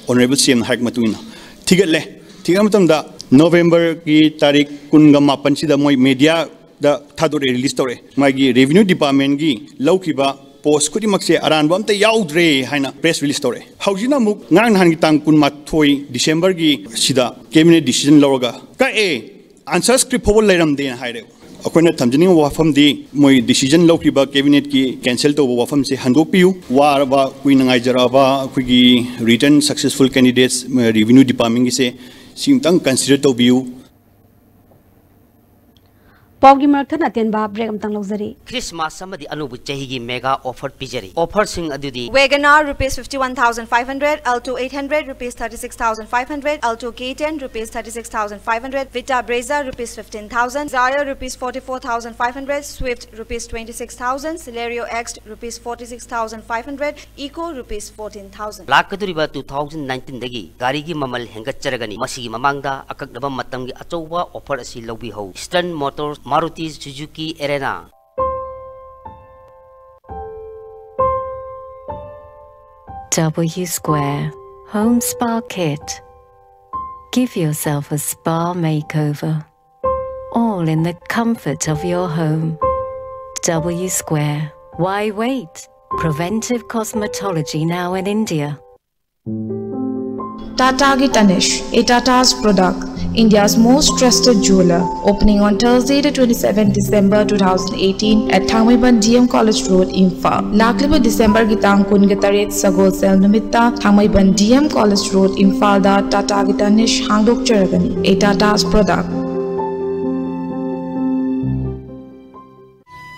ꯑꯣꯅꯔꯦꯕꯜ ꯁꯤ ꯑꯦꯝꯅ ꯍꯥꯏꯔꯛꯄ ꯃꯇꯨꯡ ꯏꯟꯅ ꯊꯤꯒꯠꯂꯦ꯫ ꯊꯤꯒꯠꯄ ꯃꯇꯝꯗ ꯅꯣꯕꯦꯝꯕꯔꯒꯤ ꯇꯥꯔꯤꯛ ꯀꯨꯟꯒ ꯃꯥꯄꯟꯁꯤꯗ ꯃꯣꯏ ꯃꯦꯗꯤꯌꯥꯗ ꯊꯥꯗꯣꯔꯛꯑꯦ, ꯔꯤꯂꯤꯁ ꯇꯧꯔꯛꯑꯦ꯫ ꯃꯥꯒꯤ ꯔꯦꯚꯤꯅ꯭ꯌꯨ ꯗꯤꯄꯥꯔꯠꯃꯦꯟꯒꯤ ꯂꯧꯈꯤꯕ ꯄꯣꯁ ꯈꯨꯗꯤꯡꯃꯛꯁꯦ ꯑꯔꯥꯟꯕ ꯑꯝꯇ ꯌꯥꯎꯗ꯭ꯔꯦ ꯍꯥꯏꯅ ꯄ꯭ꯔꯦꯁ ꯔꯤꯂꯤꯁ ꯇꯧꯔꯛꯑꯦ꯫ ꯍꯧꯖꯤꯛꯅ ꯑꯃꯨꯛ ꯉꯔꯥꯡ ꯅꯍꯥꯟꯒꯤ ꯇꯥꯡ ꯀꯨꯟꯃꯥꯊꯣꯏ ꯗꯤꯁꯦꯝꯕꯔꯒꯤ ꯁꯤꯗ ꯀꯦꯕꯤꯅꯦꯠ ꯗꯤꯁꯤꯖꯟ ꯂꯧꯔꯒ ꯀꯛꯑꯦ, ꯑꯟꯁꯔ ꯁ꯭ꯀ꯭ꯔꯤꯞ ꯐꯥꯎꯕ ꯂꯩꯔꯝꯗꯦꯅ ꯍꯥꯏꯔꯦ꯫ ꯑꯩꯈꯣꯏꯅ ꯊꯝꯖꯅꯤꯡꯕ ꯋꯥꯐꯝꯗꯤ, ꯃꯣꯏ ꯗꯤꯁꯤꯖꯟ ꯂꯧꯈꯤꯕ ꯀꯦꯕꯤꯅꯦꯠꯀꯤ ꯀꯦꯟꯁꯦꯜ ꯇꯧꯕ ꯋꯥꯐꯝꯁꯦ ꯍꯟꯗꯣꯛꯄꯤꯌꯨ꯫ ꯋꯥꯔꯕ, ꯀꯨꯏꯅ ꯉꯥꯏꯖꯔꯛꯑꯕ ꯑꯩꯈꯣꯏꯒꯤ ꯔꯤꯇꯟ ꯁꯛꯁꯦꯁꯐꯨꯜ ꯀꯦꯟꯗꯤꯗꯦꯠꯁ ꯔꯦꯚꯤꯅ꯭ꯌꯨ ꯗꯤꯄꯥꯔꯠꯃꯦꯟꯒꯤꯁꯦ ꯁꯤ ꯑꯃꯨꯛꯇꯪ ꯀꯟꯁꯤꯗꯔ ꯇꯧꯕꯤꯌꯨ꯫ ꯄꯥꯎꯒꯤ ꯃꯔꯛ ꯊꯠꯅ ꯑꯇꯦꯟꯕ ꯕ꯭ꯔꯦꯛ ꯑꯃꯇꯪ ꯂꯧꯖꯔꯤ꯫ ꯈ꯭ꯔꯤꯁꯃꯥꯁ ꯑꯃꯗꯤ ꯑꯅꯧꯕ ꯆꯍꯤꯒꯤ ꯃꯦꯒꯥ ꯑꯣꯐꯔ ꯄꯤꯖꯔꯤ꯫ ꯑꯣꯐꯔꯁꯤꯡ ꯑꯗꯨꯗꯤ: WagonR rupees fifty one thousand five hundred, Alto eight hundred rupees thirty six thousand five hundred, Alto K ten rupees thirty six thousand five hundred, Vita Brezza rupees fifteen thousand, Dzire rupees forty four thousand five hundred, Swift rupees twenty six thousand, Celerio X rupees forty six thousand five hundred, Eco rupees fourteen thousand. ꯂꯥꯛꯀꯗꯧꯔꯤꯕ two thousand nineteen ꯗꯒꯤ ꯒꯥꯔꯤꯒꯤ ꯃꯃꯜ ꯍꯦꯟꯒꯠꯆꯔꯒꯅꯤ꯫ ꯃꯁꯤꯒꯤ ꯃꯃꯥꯡꯗ ꯑꯀꯛꯅꯕ ꯃꯇꯝꯒꯤ ꯑꯆꯧꯕ ꯑꯣꯐꯔ ꯑꯁꯤ ꯂꯧꯕꯤꯍꯧ꯫ Eastern Motors, Maruti Suzuki Erena. W Square Home Spa Kit. Give yourself a spa makeover, all in the comfort of your home. W Square. Why wait? Preventive cosmetology now in India. Tata ki Tanishq, a Tata's product, India's most trusted jeweler. Opening on Thursday, the twenty-seventh December two thousand eighteen, at Thangmeiban D M College Road, Imphal. ꯂꯥꯛꯂꯤꯕ ꯗꯤꯁꯦꯝꯕꯔꯒꯤ ꯇꯥꯡ ꯀꯨꯟꯒ ꯇꯔꯦꯠ, ꯁꯒꯣꯜꯁꯦꯜ ꯅꯨꯃꯤꯠꯇ ꯊꯥꯡꯃꯩꯕꯟ D M College Road, ꯏꯝꯐꯥꯜꯗ Tata ki Tanishq ꯍꯥꯡꯗꯣꯛꯆꯔꯒꯅꯤ꯫ A Tata's product.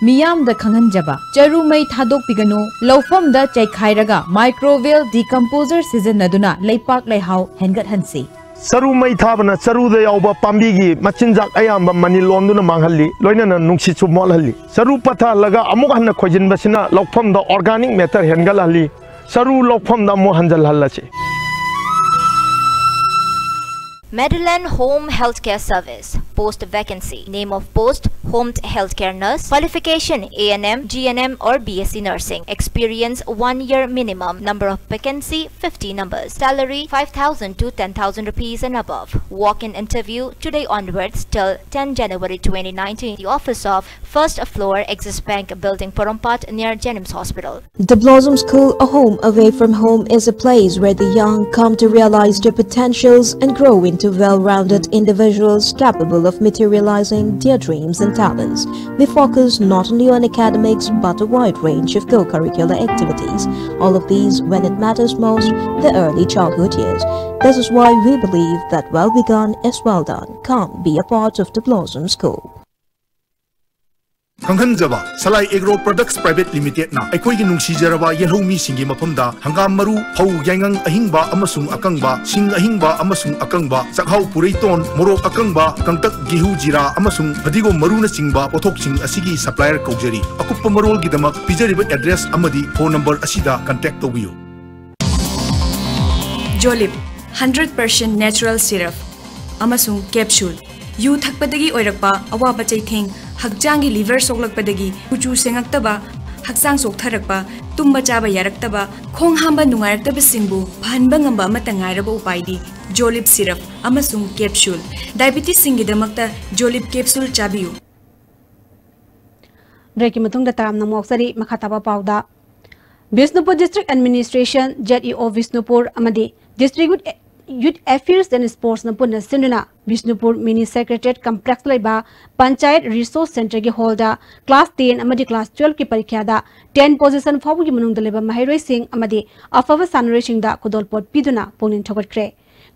ꯃꯤꯌꯥꯝꯗ ꯈꯪꯍꯟꯖꯕ꯫ ꯆꯔꯨ ꯃꯩ ꯊꯥꯗꯣꯛꯄꯤꯒꯅꯨ꯫ ꯂꯧꯐꯝꯗ ꯆꯩꯈꯥꯏꯔꯒ microbial decomposer ꯁꯤꯖꯤꯟꯅꯗꯨꯅ ꯂꯩꯄꯥꯛ ꯂꯩꯍꯥꯎ ꯍꯦꯟꯒꯠꯍꯟꯁꯤ꯫ ꯆꯔꯨ ꯃꯩ ꯊꯥꯕꯅ ꯆꯔꯨꯗ ꯌꯥꯎꯕ ꯄꯥꯝꯕꯤꯒꯤ ꯃꯆꯤꯟꯖꯥꯛ ꯑꯌꯥꯝꯕ ꯃꯅꯤꯜ ꯑꯣꯟꯗꯨꯅ ꯃꯥꯡꯍꯜꯂꯤ, ꯂꯣꯏꯅꯅ ꯅꯨꯡꯁꯤꯠꯁꯨ ꯃꯣꯠꯍꯜꯂꯤ꯫ ꯆꯔꯨ ꯄꯠꯊꯍꯜꯂꯒ ꯑꯃꯨꯛ ꯍꯟꯅ ꯈꯣꯏꯖꯤꯟꯕꯁꯤꯅ ꯂꯧꯐꯝꯗ organic matter ꯍꯦꯟꯒꯠꯍꯜꯂꯤ꯫ ꯆꯔꯨ ꯂꯧꯐꯝꯗ ꯑꯃꯨꯛ ꯍꯟꯖꯜꯍꯜꯂꯁꯤ꯫ Meadowland Home Healthcare Service. Post vacancy. Name of post: Home Healthcare Nurse. Qualification: A N M, G N M or B S C Nursing. Experience: one year minimum. Number of vacancy: fifty numbers. Salary: five thousand to ten thousand rupees and above. Walk-in interview today onwards till ten January twenty nineteen. The office of first floor, Axis Bank Building, Porompat, near JNIMS Hospital. The Blossom School, a home away from home, is a place where the young come to realize their potentials and grow into well-rounded individuals capable of materializing their dreams and talents. We focus not only on academics but a wide range of co-curricular activities, all of these when it matters most, the early childhood years. This is why we believe that well begun is well done. Come be a part of the Blossom School. ꯈꯪꯍꯟꯖꯕ, ꯁꯂꯥꯏ ꯑꯦꯒ꯭ꯔꯣ ꯄ꯭ꯔꯗꯛꯁ ꯄ꯭ꯔꯥꯏꯚꯦꯠ ꯂꯤꯃꯤꯇꯦꯗꯅ ꯑꯩꯈꯣꯏꯒꯤ ꯅꯨꯡꯁꯤꯖꯔꯕ ꯌꯦꯜꯍꯧ ꯃꯤꯁꯤꯡꯒꯤ ꯃꯐꯝꯗ ꯍꯪꯒꯥꯝ ꯃꯔꯨ, ꯐꯧ, ꯌꯥꯏꯉꯪ ꯑꯍꯤꯡꯕ ꯑꯃꯁꯨꯡ ꯑꯀꯪꯕ, ꯁꯤꯡ ꯑꯍꯤꯡꯕ ꯑꯃꯁꯨꯡ ꯑꯀꯪꯕ, ꯆꯥꯛꯍꯥꯎ, ꯄꯨꯔꯩꯇꯣꯟ, ꯃꯣꯔꯣꯛ ꯑꯀꯪꯕ, ꯀꯪꯇꯛ, ꯒꯦꯍꯨ, ꯖꯤꯔꯥ ꯑꯃꯁꯨꯡ ꯐꯗꯤꯒꯣꯝ ꯃꯔꯨꯅꯆꯤꯡꯕ ꯄꯣꯠꯊꯣꯛꯁꯤꯡ ꯑꯁꯤꯒꯤ ꯁꯄ꯭ꯂꯥꯏꯌꯔ ꯀꯧꯖꯔꯤ꯫ ꯑꯀꯨꯞꯄ ꯃꯔꯣꯜꯒꯤꯗꯃꯛ ꯄꯤꯖꯔꯤꯕ ꯑꯦꯗ꯭ꯔꯦꯁ ꯑꯃꯗꯤ ꯐꯣꯟ ꯅꯝꯕꯔ ꯑꯁꯤꯗ ꯀꯟꯇꯦꯛ ꯇꯧꯕꯤꯌꯨ꯫ ꯖꯣꯂꯤꯞ, hundred percent natural syrup ꯑꯃꯁꯨꯡ capsule꯫ ꯌꯨ ꯊꯛꯄꯗꯒꯤ ꯑꯣꯏꯔꯛꯄ ꯑꯋꯥꯕ ꯆꯩꯊꯦꯡ, ꯍꯛꯆꯥꯡꯒꯤ ꯂꯤꯚꯔ ꯁꯣꯛꯂꯛꯄꯗꯒꯤ ꯀꯨꯆꯨ ꯁꯦꯡꯉꯛꯇꯕ, ꯍꯛꯆꯥꯡ ꯆꯣꯛꯊꯔꯛꯄ, ꯇꯨꯝꯕ ꯆꯥꯕ ꯌꯥꯔꯛꯇꯕ, ꯈꯣꯡ ꯍꯥꯝꯕ ꯅꯨꯡꯉꯥꯏꯔꯛꯇꯕꯁꯤꯡꯕꯨ ꯐꯍꯟꯕ ꯉꯝꯕ ꯑꯃꯠꯇ ꯉꯥꯏꯔꯕ ꯎꯄꯥꯏꯗꯤ ꯖꯣꯂꯤꯞ syrup ꯑꯃꯁꯨꯡ capsule꯫ ꯗꯥꯏꯕꯤꯇꯤꯁꯁꯤꯡꯒꯤꯗꯃꯛꯇ ꯖꯣꯂꯤꯞ capsule ꯆꯥꯕꯤꯌꯨ꯫ ꯕ꯭ꯔꯦꯛꯀꯤ ꯃꯇꯨꯡꯗ ꯇꯔꯥꯝꯅ ꯑꯃꯨꯛ ꯑꯣꯛꯆꯔꯤ꯫ ꯃꯈꯥ ꯇꯥꯕ ꯄꯥꯎꯗ, Bishnupur District Administration, Z E O Bishnupur ꯑꯃꯗꯤ District Youth, Youth Affairs and Sportsꯅ ꯄꯨꯟꯅ ꯁꯤꯟꯗꯨꯅ ꯕꯤꯁꯅꯨꯄꯨꯔ Mini Secretariat Complexꯇ ꯂꯩꯕ Panchayat Resource Centreꯒꯤ hallꯗ class ten ꯑꯃꯗꯤ class twelveꯀꯤ ꯄꯔꯤꯈ꯭ꯌꯥꯗ ten position ꯐꯥꯎꯕꯒꯤ ꯃꯅꯨꯡꯗ ꯂꯩꯕ ꯃꯍꯩꯔꯣꯏꯁꯤꯡ ꯑꯃꯗꯤ ꯑꯐꯕ ꯁꯥꯟꯅꯔꯣꯏꯁꯤꯡꯗ ꯈꯨꯗꯣꯜꯄꯣꯠ ꯄꯤꯗꯨꯅ ꯄꯨꯛꯅꯤꯡ ꯊꯧꯒꯠꯈ꯭ꯔꯦ꯫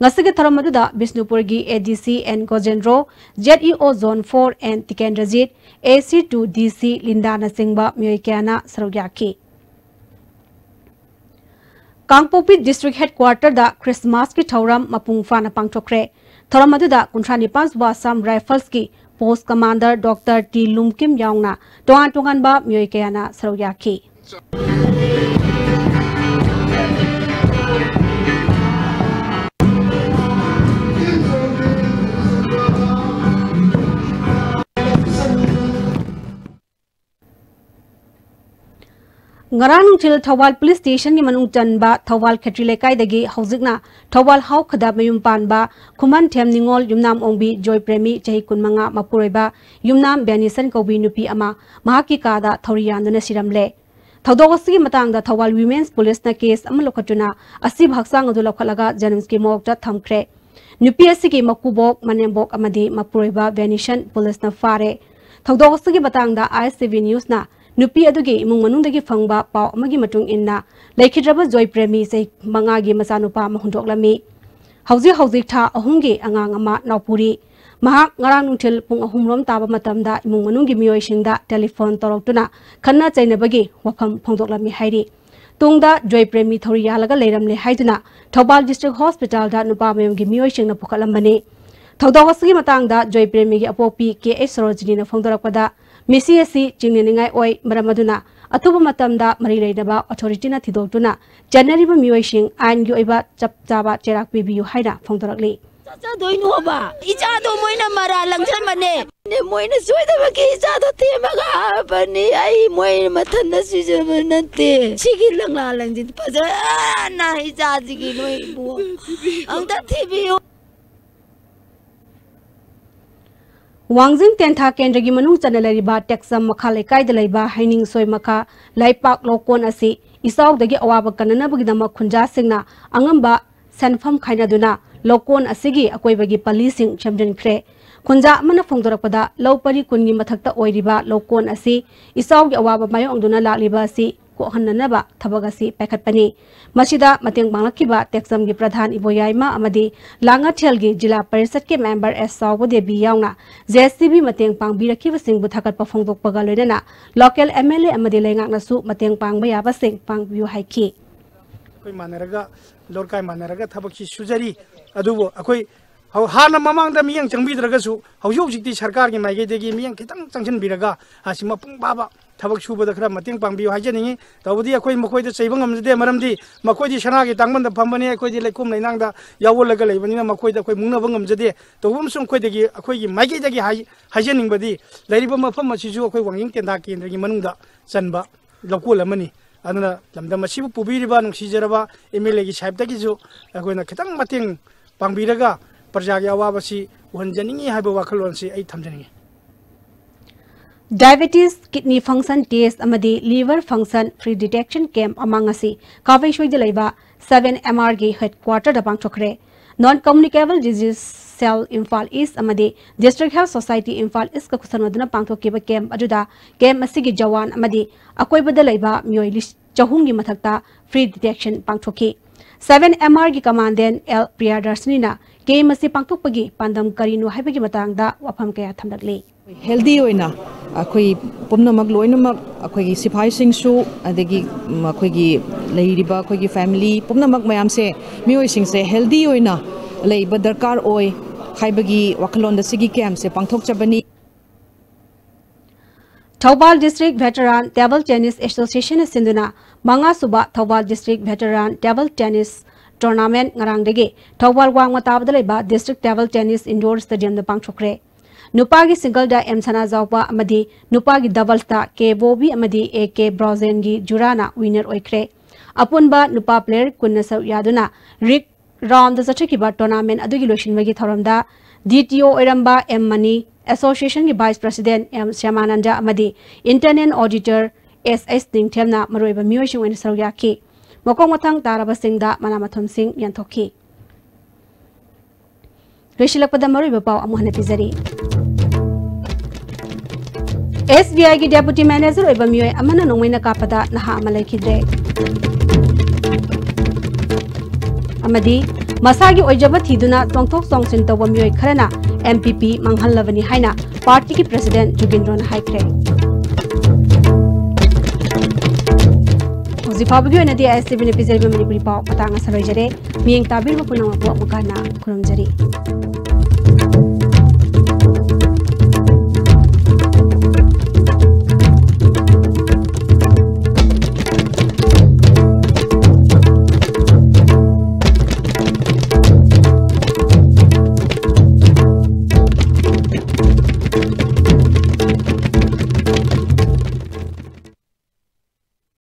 ꯉꯁꯤꯒꯤ ꯊꯧꯔꯝ ꯑꯗꯨꯗ ꯕꯤꯁꯅꯨꯄꯨꯔꯒꯤ A D C N Gojendro, Z E O Zone four N Tikendrajit, A C two D C Linda ꯅꯆꯤꯡꯕ ꯃꯤꯑꯣꯏ ꯀꯌꯥꯅ ꯁꯔꯨꯛ ꯌꯥꯈꯤ꯫ ꯀꯥꯡꯄꯣꯛꯄꯤ District Headquarter ꯗ Christmas ꯀꯤ ꯊꯧꯔꯝ ꯃꯄꯨꯡ ꯐꯥꯅ ꯄꯥꯡꯊꯣꯛꯈ꯭ꯔꯦ꯫ ꯊꯧꯔꯝ ꯑꯗꯨꯗ ꯀꯨꯟꯊ꯭ꯔꯥ ꯅꯤꯄꯥꯟ ꯁꯨꯕ Assam Rifles ꯀꯤ Post Commander Doctor T Lumkim ꯌꯥꯎꯅ ꯇꯣꯉꯥꯟ ꯇꯣꯉꯥꯟꯕ ꯃꯤꯑꯣꯏ ꯀꯌꯥꯅ ꯁꯔꯨꯛ ꯌꯥꯈꯤ꯫ ꯉꯔꯥꯡ ꯅꯨꯡꯊꯤꯜ ꯊꯧꯕꯥꯜ Police Station ꯒꯤ ꯃꯅꯨꯡ ꯆꯟꯕ ꯊꯧꯕꯥꯜ ꯈꯦꯇ꯭ꯔꯤ ꯂꯩꯀꯥꯏꯗꯒꯤ ꯍꯧꯖꯤꯛꯅ ꯊꯧꯕꯥꯜ ꯍꯥꯎꯈꯗ ꯃꯌꯨꯝ ꯄꯥꯟꯕ ꯈꯨꯃꯟꯊꯦꯝ ꯅꯤꯉꯣꯜ ꯌꯨꯝꯅꯥꯝ ꯑꯣꯡꯕꯤ ꯖꯣꯏꯄ꯭ꯔꯦꯃꯤ, ꯆꯍꯤ ꯀꯨꯟꯃꯉꯥ, ꯃꯄꯨꯔꯣꯏꯕ ꯌꯨꯝꯅꯥꯝ ꯕꯦꯅꯤꯁꯟ ꯀꯧꯕꯤ ꯅꯨꯄꯤ ꯑꯃ ꯃꯍꯥꯛꯀꯤ ꯀꯥꯗ ꯊꯧꯔꯤ ꯌꯥꯟꯗꯨꯅ ꯁꯤꯔꯝꯂꯦ꯫ ꯊꯧꯗꯣꯛ ꯑꯁꯤꯒꯤ ꯃꯇꯥꯡꯗ ꯊꯧꯕꯥꯜ Women's Police ꯅ case ꯑꯃ ꯂꯧꯈꯠꯇꯨꯅ ꯑꯁꯤꯕ ꯍꯛꯆꯥꯡ ꯑꯗꯨ ꯂꯧꯈꯠꯂꯒ JNIMS ꯀꯤ morgue ꯇ ꯊꯝꯈ꯭ꯔꯦ꯫ ꯅꯨꯄꯤ ꯑꯁꯤꯒꯤ ꯃꯀꯨꯕꯣꯛ, ꯃꯅꯦꯝꯕꯣꯛ ꯑꯃꯗꯤ ꯃꯄꯨꯔꯣꯏꯕ ꯕꯦꯅꯤꯁꯟ Police ꯅ ꯐꯥꯔꯦ꯫ ꯊꯧꯗꯣꯛ ꯑꯁꯤꯒꯤ ꯃꯇꯥꯡꯗ I S T V News ꯅ ꯅꯨꯄꯤ ꯑꯗꯨꯒꯤ ꯏꯃꯨꯡ ꯃꯅꯨꯡꯗꯒꯤ ꯐꯪꯕ ꯄꯥꯎ ꯑꯃꯒꯤ ꯃꯇꯨꯡ ꯏꯟꯅ, ꯂꯩꯈꯤꯗ꯭ꯔꯕ ꯖꯣꯏ ꯄ꯭ꯔꯦꯃꯤ ꯆꯍꯤ ꯃꯉꯥꯒꯤ ꯃꯆꯥꯅꯨꯄꯥ ꯑꯃ ꯍꯨꯟꯗꯣꯛꯂꯝꯃꯤ꯫ ꯍꯧꯖꯤꯛ ꯍꯧꯖꯤꯛ ꯊꯥ ꯑꯍꯨꯝꯒꯤ ꯑꯉꯥꯡ ꯑꯃ ꯅꯥꯎꯄꯨꯔꯤ꯫ ꯃꯍꯥꯛ ꯉꯔꯥꯡ ꯅꯨꯡꯊꯤꯜ ꯄꯨꯡ ꯑꯍꯨꯝ ꯔꯣꯝ ꯇꯥꯕ ꯃꯇꯝꯗ ꯏꯃꯨꯡ ꯃꯅꯨꯡꯒꯤ ꯃꯤꯑꯣꯏꯁꯤꯡꯗ telephone ꯇꯧꯔꯛꯇꯨꯅ ꯈꯠꯅ ꯆꯩꯅꯕꯒꯤ ꯋꯥꯐꯝ ꯐꯣꯡꯗꯣꯛꯂꯝꯃꯤ ꯍꯥꯏꯔꯤ꯫ ꯇꯨꯡꯗ ꯖꯣꯏ ꯄ꯭ꯔꯦꯃꯤ ꯊꯧꯔꯤ ꯌꯥꯜꯂꯒ ꯂꯩꯔꯝꯂꯦ ꯍꯥꯏꯗꯨꯅ ꯊꯧꯕꯥꯜ District Hospital ꯗ ꯅꯨꯄꯥ ꯃꯌꯨꯝꯒꯤ ꯃꯤꯑꯣꯏꯁꯤꯡꯅ ꯄꯨꯈꯠꯂꯝꯕꯅꯤ꯫ ꯊꯧꯗꯣꯛ ꯑꯁꯤꯒꯤ ꯃꯇꯥꯡꯗ ꯖꯣꯏ ꯄ꯭ꯔꯦꯃꯤꯒꯤ ꯑꯄꯣꯛꯄꯤ K H ꯁꯣꯔꯣꯖꯤꯅꯤꯅ ꯐꯣꯡꯗꯣꯔꯛꯄꯗ, ꯃꯤꯁꯤ ꯑꯁꯤ ꯆꯤꯡꯅꯅꯤꯡꯉꯥꯏ ꯑꯣꯏ, ꯃꯔꯝ ꯑꯗꯨꯅ ꯑꯊꯨꯕ ꯃꯇꯝꯗ ꯃꯔꯤ ꯂꯩꯅꯕ authority ꯅ ꯊꯤꯗꯣꯛꯇꯨꯅ ꯆꯦꯟꯅꯔꯤꯕ ꯃꯤꯑꯣꯏꯁꯤꯡ ꯑꯥꯏꯟꯒꯤ ꯑꯣꯏꯕ ꯆꯞ ꯆꯥꯕ ꯆꯩꯔꯥꯛ ꯄꯤꯕꯤꯌꯨ ꯍꯥꯏꯅ ꯐꯣꯡꯗꯣꯔꯛꯂꯤ꯫ ꯆꯥꯗꯣꯏꯅꯣꯕ? ꯏꯆꯥꯗꯣ ꯃꯣꯏꯅ ꯃꯔꯥ ꯂꯪꯁꯟꯕꯅꯦ꯫ ꯅꯦ, ꯃꯣꯏꯅ ꯁꯣꯏꯗꯕꯒꯤ ꯏꯆꯥꯗꯣ ꯊꯦꯝꯃꯒ ꯍꯥꯞꯄꯅꯤ꯫ ꯑꯩ ꯃꯣꯏ ꯃꯊꯟꯗ ꯁꯤꯖꯕ ꯅꯠꯇꯦ꯫ ꯁꯤꯒꯤ ꯂꯪꯂꯥ ꯂꯪꯁꯤꯟ ꯐꯖꯅ ꯏꯆꯥꯁꯤꯒꯤ ꯅꯣꯏ ꯏꯕꯨꯡꯉꯣ ꯑꯝꯇ ꯊꯤꯕꯤꯌꯨ꯫ ꯋꯥꯡꯖꯤꯡ ꯇꯦꯟꯊꯥ ꯀꯦꯟꯗ꯭ꯔꯒꯤ ꯃꯅꯨꯡ ꯆꯟꯅ ꯂꯩꯔꯤꯕ ꯇꯦꯛꯆꯝ ꯃꯈꯥ ꯂꯩꯀꯥꯏꯗ ꯂꯩꯕ ꯍꯩꯅꯤꯡꯁꯣꯏ ꯃꯈꯥ ꯂꯩꯄꯥꯛ ꯂꯧꯀꯣꯟ ꯑꯁꯤ ꯏꯆꯥꯎꯗꯒꯤ ꯑꯋꯥꯕ ꯀꯟꯅꯅꯕꯒꯤꯗꯃꯛ ꯈꯨꯟꯖꯥꯁꯤꯡꯅ ꯑꯉꯝꯕ ꯁꯦꯟꯐꯝ ꯈꯥꯏꯅꯗꯨꯅ ꯂꯧꯀꯣꯟ ꯑꯁꯤꯒꯤ ꯑꯀꯣꯏꯕꯒꯤ ꯄꯜꯂꯤꯁꯤꯡ ꯁꯦꯝꯖꯤꯟꯈ꯭ꯔꯦ꯫ ꯈꯨꯟꯖꯥ ꯑꯃꯅ ꯐꯣꯡꯗꯣꯔꯛꯄꯗ, ꯂꯧ ꯄꯔꯤ ꯀꯨꯟꯒꯤ ꯃꯊꯛꯇ ꯑꯣꯏꯔꯤꯕ ꯂꯧꯀꯣꯟ ꯑꯁꯤ ꯏꯆꯥꯎꯒꯤ ꯑꯋꯥꯕ ꯃꯥꯌꯣꯛꯅꯗꯨꯅ ꯂꯥꯛꯂꯤꯕ ꯑꯁꯤ ꯀꯣꯛꯍꯟꯅꯅꯕ ꯊꯕꯛ ꯑꯁꯤ ꯄꯥꯏꯈꯠꯄꯅꯤ꯫ ꯃꯁꯤꯗ ꯃꯇꯦꯡ ꯄꯥꯡꯂꯛꯈꯤꯕ ꯇꯦꯛꯆꯝꯒꯤ ꯄ꯭ꯔꯙꯥꯟ ꯏꯕꯣꯌꯥꯏꯃ ꯑꯃꯗꯤ ꯂꯥꯡꯉꯊꯦꯜꯒꯤ ꯖꯤꯂꯥ ꯄꯔꯤꯁꯠꯀꯤ ꯃꯦꯝꯕꯔ ꯑꯦꯁ ꯆꯥꯎꯕ ꯗꯦꯕꯤ ꯌꯥꯎꯅ ꯖꯦ ꯁꯤ ꯕꯤ ꯃꯇꯦꯡ ꯄꯥꯡꯕꯤꯔꯛꯈꯤꯕꯁꯤꯡꯕꯨ ꯊꯥꯒꯠꯄ ꯐꯣꯡꯗꯣꯛꯄꯒ ꯂꯣꯏꯅꯅ ꯂꯣꯀꯦꯜ ꯑꯦꯝ ꯑꯦꯜ ꯑꯦ ꯑꯃꯗꯤ ꯂꯩꯉꯥꯛꯅꯁꯨ ꯃꯇꯦꯡ ꯄꯥꯡꯕ ꯌꯥꯕꯁꯤꯡ ꯄꯥꯡꯕꯤꯌꯨ ꯍꯥꯏꯈꯤ꯫ ꯑꯩꯈꯣꯏ ꯃꯥꯟꯅꯔꯒ, ꯂꯣꯔꯀꯥꯏ ꯃꯥꯟꯅꯔꯒ ꯊꯕꯛꯁꯤ ꯁꯨꯖꯔꯤ꯫ ꯑꯗꯨꯕꯨ ꯑꯩꯈꯣꯏ ꯍꯧ-, ꯍꯥꯟꯅ ꯃꯃꯥꯡꯗ ꯃꯤꯠꯌꯦꯡ ꯆꯪꯕꯤꯗ꯭ꯔꯒꯁꯨ, ꯍꯧꯖꯤꯛ ꯍꯧꯖꯤꯛꯇꯤ ꯁꯔꯀꯥꯔꯒꯤ ꯃꯥꯏꯀꯩꯗꯒꯤ ꯃꯤꯠꯌꯦꯡ ꯈꯤꯇꯪ ꯆꯪꯁꯤꯟꯕꯤꯔꯒ, ꯑꯁꯤ ꯃꯄꯨꯡ ꯐꯥꯕ ꯊꯕꯛ ꯁꯨꯕꯗ ꯈꯔ ꯃꯇꯦꯡ ꯄꯥꯡꯕꯤꯌꯨ ꯍꯥꯏꯖꯅꯤꯡꯉꯤ꯫ ꯇꯧꯕꯗꯤ ꯑꯩꯈꯣꯏ ꯃꯈꯣꯏꯗ ꯆꯩꯕ ꯉꯝꯖꯗꯦ, ꯃꯔꯝꯗꯤ ꯃꯈꯣꯏꯗꯤ ꯁꯅꯥꯒꯤ ꯇꯥꯡꯕꯟꯗ ꯐꯝꯕꯅꯤ, ꯑꯩꯈꯣꯏꯗꯤ ꯂꯩꯈꯣꯝ ꯂꯩꯅꯥꯡꯗ ꯌꯥꯑꯣꯜꯂꯒ ꯂꯩꯕꯅꯤꯅ ꯃꯈꯣꯏꯗ ꯑꯩꯈꯣꯏ ꯃꯨꯛꯅꯕ ꯉꯝꯖꯗꯦ꯫ ꯇꯧꯕ ꯑꯃꯁꯨꯡ ꯑꯩꯈꯣꯏꯗꯒꯤ, ꯑꯩꯈꯣꯏꯒꯤ ꯃꯥꯏꯀꯩꯗꯒꯤ ꯍꯥꯏ-, ꯍꯥꯏꯖꯅꯤꯡꯕꯗꯤ, ꯂꯩꯔꯤꯕ ꯃꯐꯝ ꯑꯁꯤꯁꯨ ꯑꯩꯈꯣꯏ ꯋꯥꯡꯖꯤꯡ ꯇꯦꯟꯊꯥ ꯀꯦꯟꯗ꯭ꯔꯒꯤ ꯃꯅꯨꯡꯗ ꯆꯟꯕ ꯂꯧꯀꯣꯜ ꯑꯃꯅꯤ꯫ ꯑꯗꯨꯅ ꯂꯝꯗꯝ ꯑꯁꯤꯕꯨ ꯄꯨꯕꯤꯔꯤꯕ ꯅꯨꯡꯁꯤꯖꯔꯕ ꯑꯦꯝ ꯑꯦꯜ ꯑꯦꯒꯤ ꯁꯥꯏꯠꯇꯒꯤꯁꯨ ꯑꯩꯈꯣꯏꯅ ꯈꯤꯇꯪ ꯃꯇꯦꯡ ꯄꯥꯡꯕꯤꯔꯒ ꯄ꯭ꯔꯖꯥꯒꯤ ꯑꯋꯥꯕꯁꯤ ꯎꯍꯟꯖꯅꯤꯡꯉꯤ ꯍꯥꯏꯕ ꯋꯥꯈꯜꯂꯣꯟꯁꯤ ꯑꯩ ꯊꯝꯖꯅꯤꯡꯉꯤ꯫ Diabetes, kidney function test ꯑꯃꯗꯤ liver function free detection camp ꯑꯃ ꯉꯁꯤ ꯀꯥꯐꯩꯁꯣꯏꯗ ꯂꯩꯕ seven M R ꯒꯤ headquarter ꯗ ꯄꯥꯡꯊꯣꯛꯈ꯭ꯔꯦ꯫ Non Communicable Disease Cell Imphal ꯏꯁ ꯑꯃꯗꯤ District Health Society ꯏꯝꯐꯥꯜ ꯏꯁꯀ ꯈꯨꯠꯁꯝꯅꯗꯨꯅ ꯄꯥꯡꯊꯣꯛꯈꯤꯕ camp ꯑꯗꯨꯗ camp ꯑꯁꯤꯒꯤ ꯖꯋꯥꯟ ꯑꯃꯗꯤ ꯑꯀꯣꯏꯕꯗ ꯂꯩꯕ ꯃꯤꯑꯣꯏ ꯂꯤꯁ-, ꯆꯍꯨꯝꯒꯤ ꯃꯊꯛꯇ free detection ꯄꯥꯡꯊꯣꯛꯈꯤ꯫ Seven M R ꯒꯤ commandant L ꯄ꯭ꯔꯤꯌꯥꯗꯔꯁꯤꯅꯤꯅ camp ꯑꯁꯤ ꯄꯥꯡꯊꯣꯛꯄꯒꯤ ꯄꯥꯟꯗꯝ ꯀꯔꯤꯅꯣ ꯍꯥꯏꯕꯒꯤ ꯃꯇꯥꯡꯗ ꯋꯥꯐꯝ ꯀꯌꯥ ꯊꯝꯂꯛꯂꯤ꯫ Healthy ꯑꯣꯏꯅ ꯑꯩꯈꯣꯏ ꯄꯨꯝꯅꯃꯛ ꯂꯣꯏꯅꯃꯛ, ꯑꯩꯈꯣꯏꯒꯤ ꯁꯤꯐꯥꯏꯁꯤꯡꯁꯨ, ꯑꯗꯒꯤ, ꯎꯝ, ꯑꯩꯈꯣꯏꯒꯤ ꯂꯩꯔꯤꯕ ꯑꯩꯈꯣꯏꯒꯤ family ꯄꯨꯝꯅꯃꯛ ꯃꯌꯥꯝꯁꯦ, ꯃꯤꯑꯣꯏꯁꯤꯡꯁꯦ healthy ꯑꯣꯏꯅ ꯂꯩꯕ ꯗꯔꯀꯥꯔ ꯑꯣꯏ ꯍꯥꯏꯕꯒꯤ ꯋꯥꯈꯜꯂꯣꯟꯗ ꯁꯤꯒꯤ camp ꯁꯦ ꯄꯥꯡꯊꯣꯛꯆꯕꯅꯤ꯫ Thoubal District Veteran Table Tennis Association ꯅ ꯁꯤꯟꯗꯨꯅ ꯃꯉꯥ ꯁꯨꯕ Thoubal District Veteran Table Tennis Tournament ꯉꯔꯥꯡꯗꯒꯤ ꯊꯧꯕꯥꯜ ꯋꯥꯡꯃ ꯇꯥꯕꯗ ꯂꯩꯕ District Table Tennis Indoor Stadium ꯗ ꯄꯥꯡꯊꯣꯛꯈ꯭ꯔꯦ꯫ ꯅꯨꯄꯥꯒꯤ single ꯗ ꯑꯦꯝ ꯁꯅꯥꯖꯥꯎꯕ ꯑꯃꯗꯤ ꯅꯨꯄꯥꯒꯤ doubles ꯇ ꯀꯦ ꯕꯣꯕꯤ ꯑꯃꯗꯤ ꯑꯦ ꯀꯦ ꯕ꯭ꯔꯣꯖꯦꯟ ꯒꯤ ꯖꯨꯔꯥꯅ winner ꯑꯣꯏꯈ꯭ꯔꯦ꯫ ꯑꯄꯨꯟꯕ ꯅꯨꯄꯥ player ꯀꯨꯟꯅ ꯁꯔꯨꯛ ꯌꯥꯗꯨꯅ rig round ꯗ ꯆꯠꯊꯈꯤꯕ tournament ꯑꯗꯨꯒꯤ ꯂꯣꯏꯁꯤꯟꯕꯒꯤ ꯊꯧꯔꯝꯗ D T O ꯑꯣꯏꯔꯝꯕ ꯑꯦꯝ ꯃꯅꯤ, Association ꯒꯤ Vice President ꯑꯦꯝ ꯁ꯭ꯌꯥꯃꯥꯅꯟꯗ ꯑꯃꯗꯤ Internal Auditor ꯑꯦꯁ ꯑꯦꯁ ꯅꯤꯡꯊꯦꯝꯅ ꯃꯔꯨꯑꯣꯏꯕ ꯃꯤꯑꯣꯏꯁꯤꯡ ꯑꯣꯏꯅ ꯁꯔꯨꯛ ꯌꯥꯈꯤ꯫ ꯃꯈꯣꯡ ꯃꯊꯪ ꯇꯥꯔꯕꯁꯤꯡꯗ ꯃꯅꯥ ꯃꯊꯨꯝꯁꯤꯡ ꯌꯦꯟꯊꯣꯛꯈꯤ꯫ ꯂꯣꯏꯁꯤꯜꯂꯛꯄꯗ ꯃꯔꯨꯑꯣꯏꯕ ꯄꯥꯎ ꯑꯃꯨꯛ ꯍꯟꯅ ꯄꯤꯖꯔꯤ꯫ ꯑꯦꯁ ꯕꯤ ꯑꯥꯏꯒꯤ ꯗꯦꯄꯨꯇꯤ ꯃꯦꯅꯦꯖꯔ ꯑꯣꯏꯕ ꯃꯤꯑꯣꯏ ꯑꯃꯅ ꯅꯣꯡꯃꯩꯅ ꯀꯥꯞꯄꯗ ꯅꯍꯥ ꯑꯃ ꯂꯩꯈꯤꯗ꯭ꯔꯦ꯫ ꯑꯃꯗꯤ ꯃꯁꯥꯒꯤ ꯑꯣꯏꯖꯕ ꯊꯤꯗꯨꯅ ꯆꯣꯡꯊꯣꯛ ꯆꯣꯡꯁꯤꯟ ꯇꯧꯕ ꯃꯤꯑꯣꯏ ꯈꯔꯅ ꯑꯦꯝ ꯄꯤ ꯄꯤ ꯃꯥꯡꯍꯜꯂꯕꯅꯤ ꯍꯥꯏꯅ ꯄꯥꯔꯇꯤꯒꯤ ꯄ꯭ꯔꯁꯤꯗꯦꯟꯠ ꯖꯨꯒꯦꯟꯗ꯭ꯔꯣꯅ ꯍꯥꯏꯈ꯭ꯔꯦ꯫ ꯍꯧꯖꯤꯛ ꯐꯥꯎꯕꯒꯤ ꯑꯣꯏꯅꯗꯤ ꯑꯥꯏ ꯑꯦꯁ ꯇꯤ ꯚꯤꯅ ꯄꯤꯖꯔꯤꯕ ꯃꯅꯤꯄꯨꯔꯤ ꯄꯥꯎ ꯃꯇꯥꯡ ꯑꯁꯤꯗ ꯂꯣꯏꯖꯔꯦ꯫ ꯃꯤꯠꯌꯦꯡ ꯇꯥꯕꯤꯔꯤꯕ ꯄꯨꯝꯅꯃꯛꯄꯨ ꯑꯃꯨꯛ ꯍꯟꯅ ꯈꯨꯔꯨꯝꯖꯔꯤ꯫